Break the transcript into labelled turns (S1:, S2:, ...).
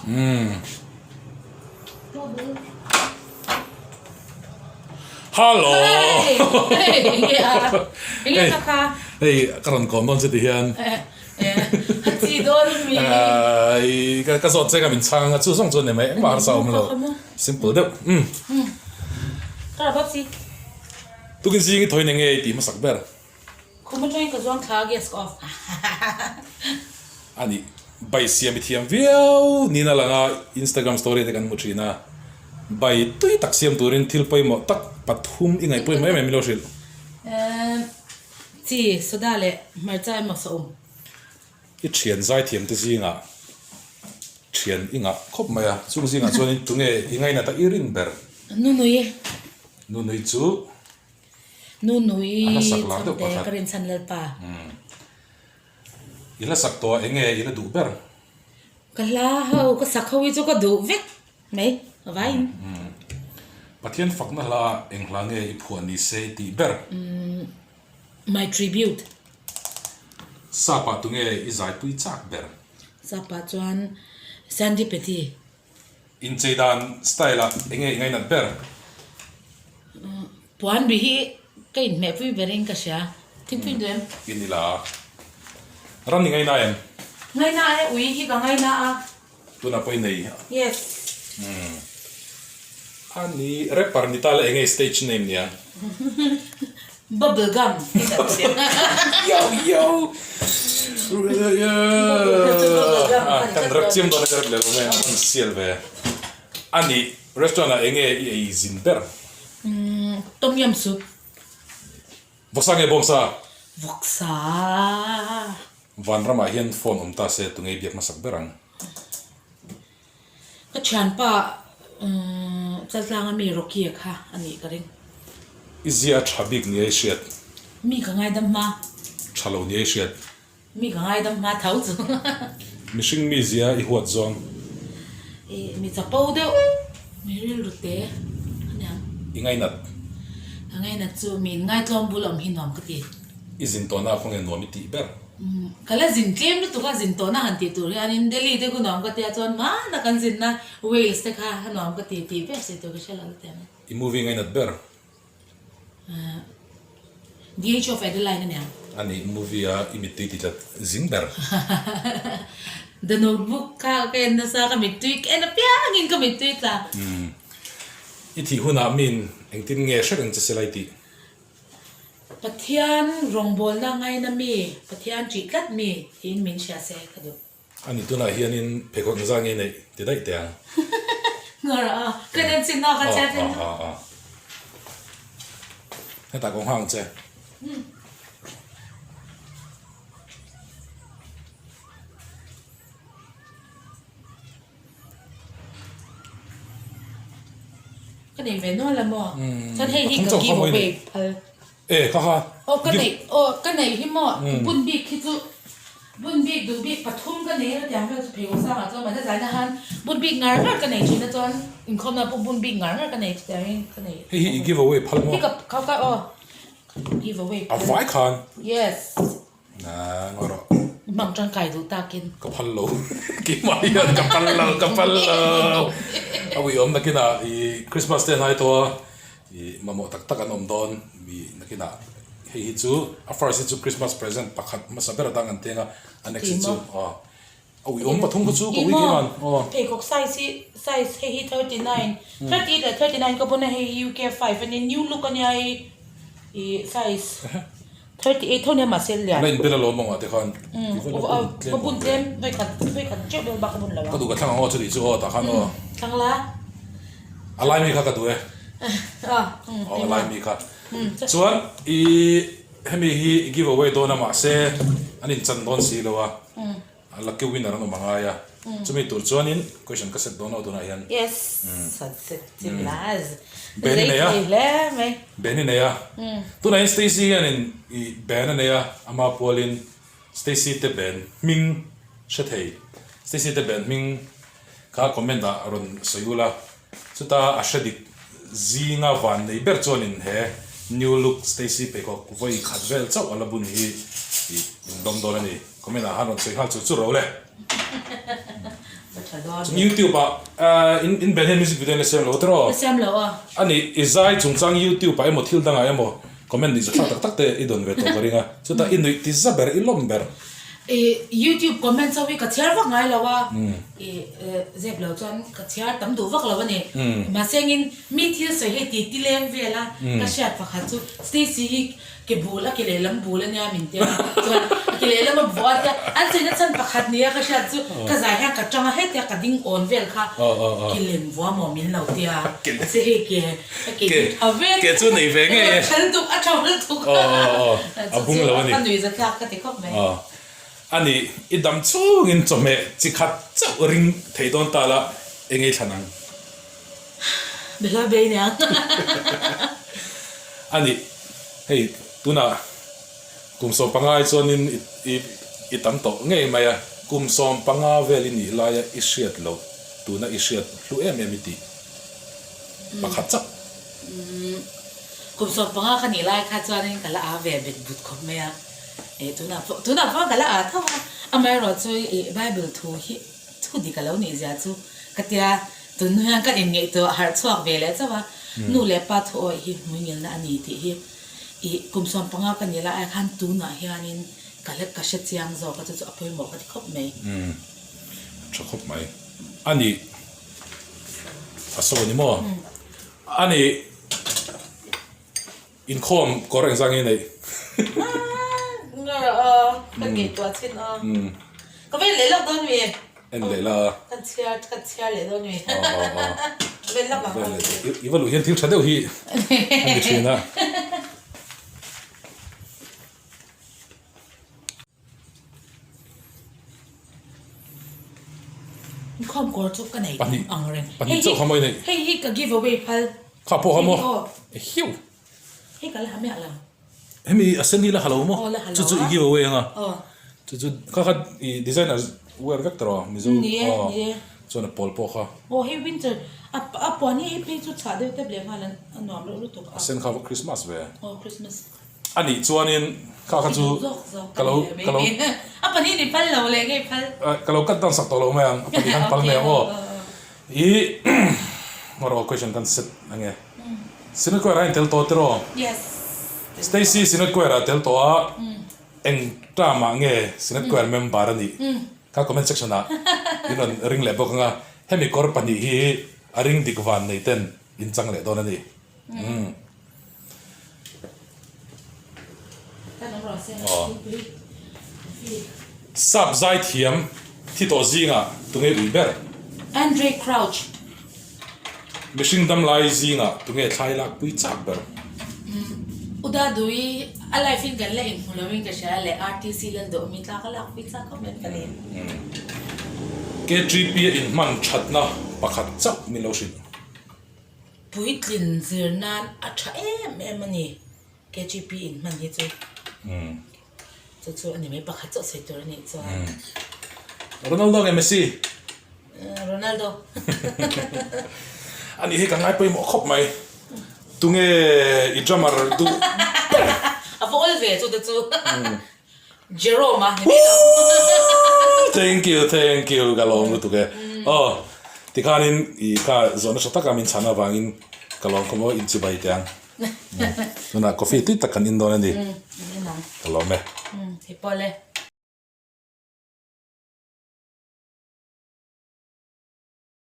S1: Umm. Hallo! Hei ka rawn kawm dawn che ti hian. Ka zawt che ka min chhang a chu zawng chuan ni mai engmah harsa awm lo. Simple deuh. Umm. Tukin zing i thawi nge i tih hmasak ber?
S2: Khum atangin ka zuang thla a gas ka off.
S1: A nih, bai siam i thiam viau niin a lang a, Instagram story te kan hmu thin a. Bai tui tak siam turin thil pawimawh tak pathum i ngaih pawimawh em em i lo hrilh.
S2: Emm, chi, soda leh hmarcha emaw saum.
S1: I thian zaithiam te zingah thian i ngah khawp mai a, chung zingah chuan tunge i ngainat a i rin ber?
S2: Nunui.
S1: Nunui chu.
S2: Nunui chhangte ka rinchhan Lalpa.
S1: I hla sak tawh ah enge i la duh ber?
S2: Ka hla ho, ka sak ho hi chu ka duh vek mai ka vaiin.
S1: Pathian fakna hla ah eng hla nge i phuah ni se i tih ber?
S2: My tribute.
S1: Sap ah tunge i zaipui chak ber?
S2: Sap ah chuan Sandy Petty.
S1: Inchei dan style ah enge i ngainat ber?
S2: Puan bi hi ka inhmehpui berin ka hria. Thingpui duh em?
S1: I ni la. Ram i ngaina em?
S2: Ngaina e, ui hi ka ngaina a.
S1: Tunah pawh i nei.
S2: Yes.
S1: Umm. A ni, rapper ni ta la enge i stage name nia?
S2: Bubble gum hi ka ti.
S1: Yo yo. Kan rap chiam dawn a ka rap leh lo mai a, an sial ve. A ni, restaurant ah enge i ei zin ber?
S2: Umm, tom yum soup.
S1: Vawksa nge bawngsa?
S2: Vawksa.
S1: Vanramah hian phone awm ta se tunge i biak hmasak ber ang?
S2: Ka thianpa Chaltlanga mi Rocky-a kha a nih ka ring.
S1: I zia a tha bik nia i hriat.
S2: Mi ka ngaidam hma.
S1: Tha lo nia i hriat.
S2: Mi ka ngaidam hma tho chu.
S1: Mihring mi zia i huat zawng.
S2: I mi chapo deuh, mi rilru te a niang.
S1: I ngainat.
S2: Ka ngainat chu mi inngaitluang bul awm hi nuam ka ti.
S1: I zin tawhna khawnge nuam i tih ber.
S2: Ka la zin tlem lutuk a, zin tawhna han tih tur hianin Delhi te khu nuam ka tia chuan hmana kan zinna Wales te kha a nuam ka ti tih ber si tur ka hre lo lutuk ang.
S1: I movie ngainat ber?
S2: The Age of Adaline a niang.
S1: A nih, movie a i mittui ti tlat zing ber.
S2: The Notebook kha ka en nasa, ka mittui ka en apiangin ka mittui tla.
S1: I thih hunah min engtin nge hre reng che se lai tih?
S2: Pathian rawngbawlna ngaina mi, Pathian ṭih tlat mi tiin min hria se ka duh.
S1: Ani tunah hianin pheikhawk engzah nge neih ti daih teh ang.
S2: Nghar a, ka den chin a, ka chhiar thin a.
S1: Hetah ka nghak ang che.
S2: Ka nei ve nual a maw? Chuan hei hi ka give away phal.
S1: E kha kha.
S2: Aw ka nei aw ka nei hi maw bun bik hi chu bun bik duh bik pathum ka nei a tiang vel chu pheikhawk sangah chuan mahse zaina khan bun bik ngar ngar ka nei thin a chuan inkhawmna pawh bun bik ngar ngar ka nei tiang in ka nei.
S1: Hei hi i give away phal maw?
S2: Hi ka kha kha aw give away
S1: phal. A vai khan.
S2: Yes.
S1: Na ngawi rawh.
S2: Hmang tangkai duh takin.
S1: Ka phal lo. Keimah hian ka phal lo, ka phal lo. A uiawm nakinah i Christmas te hnai tawh a, i mamawh tak tak an awm dawn mi nakinah hei hi chu a first hi chu Christmas present pakhat hmasa ber atang an teng a, a next hi chu aw a uiawm pathum kha chu ka ui keimah aw.
S2: Pheikhawk size hi size hei hi 39, 38 leh 39 ka bun a hei hi UK 5 a nia new look a nia hei i size. 38 tho nia mahse lian.
S1: La inbel alawm ang ah te khan.
S2: Ka bun tlem vawikhat vawikhat teuh vel bak ka bun lo a.
S1: Ka duh ka thlang ang aw chutih chu aw tah khan aw.
S2: Thlang la.
S1: A lai mi kha ka duh e. Aw a lai mi kha. Chuan i hemi hi i give away dawn a mahse an inchan dawn si lo a. A lucky winner an awm a ngai a, chumi tur chuanin question ka set dawn lo tunah hian.
S2: Yes, an set chin la,
S1: Ben i nei a,
S2: zei thei hle mai.
S1: Ben i nei a, tunah hian Stacy hianin i Ben a nei a, ama pualin Stacy te Ben hming hre thei, Stacy te Ben hming kha comment ah rawn sawi ula, chuta a hre dik zinga van nei ber chuanin he new look Stacy pheikhawk vawi khat vel chauh a la bun hi i indawm dawn a ni. Comment ah han rawn sawi nghal chur chur ro le.
S2: tha dawn.
S1: Chuan YouTube ah in in ben hian music video in la siam lo tiraw?
S2: La siam lo a.
S1: A nih i zai chungchang YouTube ah emaw thil dangah emaw comment nih zathlak tak tak te i dawn ve tawh ka ring a, chutah i nuih ti za ber i lawm ber.
S2: I YouTube comment ho hi ka chhiar vak ngai lo a, i zep lo chuan ka chhiar tam duh vak lo a ni. Mahse engin mi thil sawi hei ti ti leng vel a, ka hriat pakhat chu Stacy hi Ke bul a ke lehlam bul a nia min tia chuan a ke lehlam a vuah a tia an sawi na chhan pakhat nia ka hriat chu ka zai hian ka tang a hetia ka ding awn vel kha ke lem vua maw min lo tia che hei ke a ke hi tha vek
S1: ke chu nei ve ngei e
S2: tha lutuk a tha lutuk
S1: a bung lo a ni
S2: ka nui za tlak ka ti khawp mai
S1: a ni i dam chungin chawhmeh chi khat chauh ring thei dawn ta la eng ei thlan ang.
S2: Bela bei nia.
S1: A nih, hei tunah kum 15 ai chuanin i i tam tawh ngei mai a, kum 15 vel i nih laia i hriat loh tuna i hriat hlu em em i tih pakhat chauh.
S2: Kum 15 ka nih lai kha chuanin ka la a ve bet but khawp mai a, tunah pawh tunah pawh ka la a tho a, amaherawhchu i Bible thu hi Thu dik a lo nih zia chu ka tia, tun hnu hian kan inngaihtuah harh chhuak ve leh chauh a, nu leh pa thu awih hi hmuingilna a ni tih hi i kum 15 ka nih lai ai khan tunah hianin ka la ka hre chiang zawk a, chu chu a pawimawh ka ti khawp mai.
S1: Umm tha khawp mai. A nih a sawi ni maw? A nih Inkhawm kawr engzah nge neih?
S2: Ngar a, kan ngaihtuah chin a. Ka vel leh lak dawn mi?
S1: En leh la.
S2: Kan chhiar, kan chhiar leh dawn mi? Ka vel lak ang.
S1: I va luh hian thil tha deuh hi a ni thin a.
S2: Inkhawm kawr chu ka nei
S1: Pahnih
S2: ang reng.
S1: Pahnih chauh kha maw i neih?
S2: Hei hi ka give away phal.
S1: Kha pawh kha maw? Hiu.
S2: Hei ka la ha miah lo.
S1: Hemi a sen hi la ha lo maw?
S2: Aw la ha lo a.
S1: Chu chu i give away anga?
S2: Aw.
S1: Chu chu kha kha i designer wear vek tawh a Mizo.
S2: Ni e ni e.
S1: Chuan a pawl pawh kha.
S2: Aw hei winter a a puan hi hei phei chu chhah deuh tep leh nghal a nuam reuh lutuk
S1: a. A sen kha va Christmas ve.
S2: Aw Christmas.
S1: A nih chuanin kha kha chu ka lo ka lo
S2: A pahnih ni phal lo leh ngei phal.
S1: Ka lo cut down sak tawh lo mai ang, a pahnih khan phal mai ang aw. I rawh question kan set ange. Synod Choir ah in tel tawh tiraw?
S2: Yes.
S1: Stacy Synod Choir ah tel tawh a, eng term ah nge Synod Choir member a nih? Kha comment section ah in rawn ring leh bawk anga, hemi kawr pahnih hi a ring dik van nei ten in chang leh dawn a ni. Sap zai thiam thi tawh zingah tunge ui ber?
S2: Andre Crouch.
S1: Mihring dam lai zingah tunge thlai lak pui chak ber?
S2: Uda Dui, a life in kan la inhmu lovin ka hria leh RTC Laldawhmi tlak a lak pui chak khawp mai ka ni.
S1: KTP a inhman thatna pakhat chauh min lo hrilh.
S2: Puitlin zir nan a tha em em a ni KGP in hman hi chu. Chu chu a ni mai pakhat chauh sawi tur a nih chuan.
S1: Ronaldo nge Messi?
S2: Ronaldo.
S1: A nih hi ka ngai pawimawh khawp mai. Tunge i drummer duh ber?
S2: A va awl ve chu te chu. Jerome a ni mai lo.
S1: Thank you, thank you ka lawm lutuk e. Aw, tikhanin i kha zawhna tha taka min chhan avangin ka lawm khawp maw inchibai teh ang. Tunah coffee tui tak kan in dawn a ni. Ka lawm e.
S2: Hei pawh le.